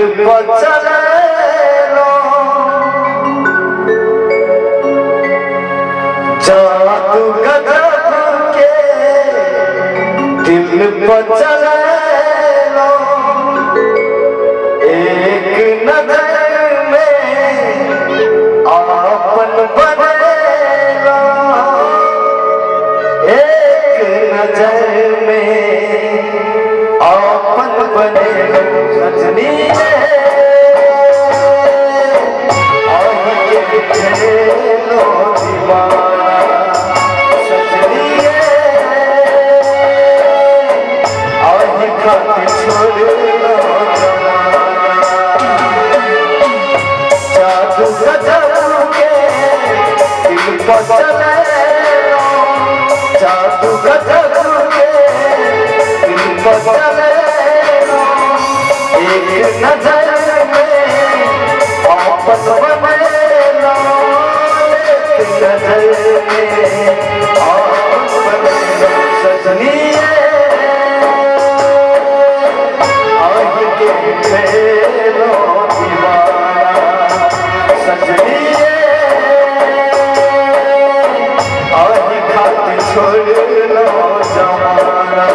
दिल पर चलेलो जादू गजब के दिल पर चलेलो एक नजर में आपन बनेलो एक नजर में आपन बनेलो सजनी रे आही के भेलो दीवाना सजनी रे आही खातिर छोड़लो जमाना जादू गजब के दिल पर चलेलो जादू गजब के दिल पर चलेलो एक नजर में आपस बनेलो एक नजर में आपस बनेलो सजनी आही के भेलो दीवाना सजनी आही खातिर छोड़लो जमाना।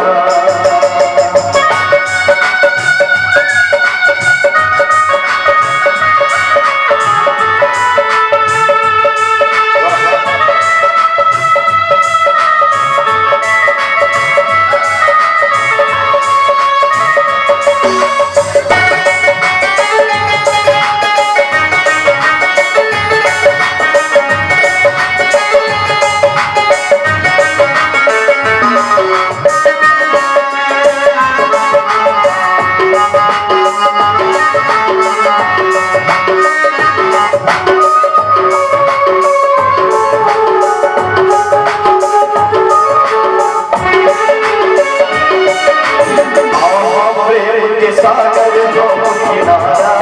आहा प्रेम के सागर हो किनारा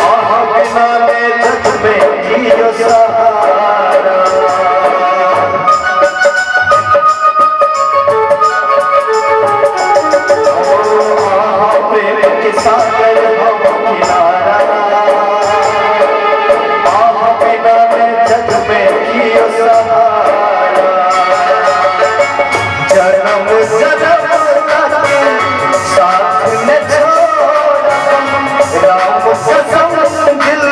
आहा बिना ले जग में जियो सहारा आहा प्रेम के सागर हो किनारा आहा बिना ले जग में जियो सहारा जन्म जन्म तक साथ न छोड़ब राम कसम दिल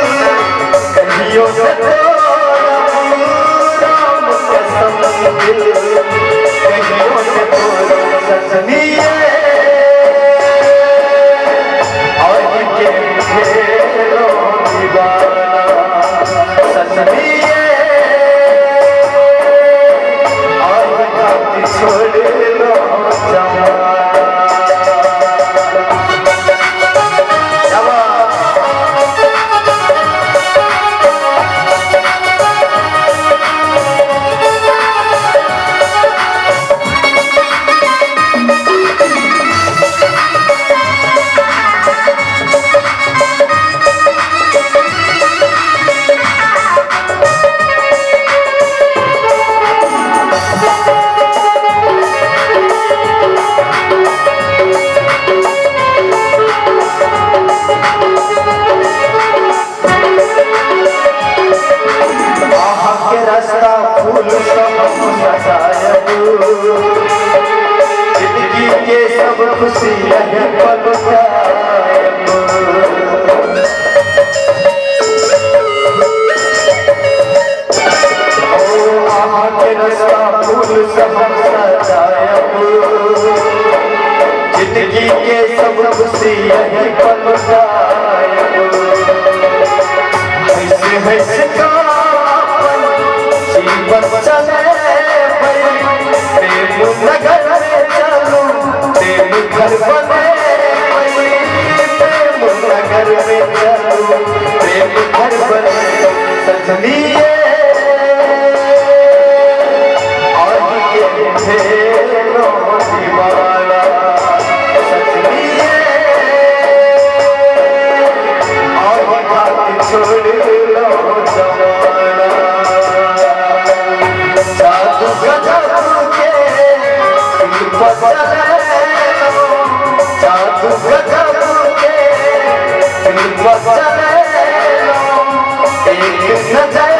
कहियो न तोड़ब राम कसम दिल कहियो न तोड़ब सजनी आही के भेलो दीवाना सजनी आही खातिर छोड़लो जमाना। आहा के रास्ता फूल सब सजायब जिंदगी के सब खुशी यही पल जायब ओ आहा के रास्ता फूल सब सजायब जिंदगी के सब खुशी यही पल जायब हंस हंस का जीवन चले प्रेम नगर में चलू प्रेम घर बने प्रेम नगर में चलू प्रेम घर बने सजनी आही के भेलो दीवाना सजनी आही खातिर छोड़लो जमाना जादू गजब के दिल पर चलेलो जादू गजब पर चले लो, एक नजर।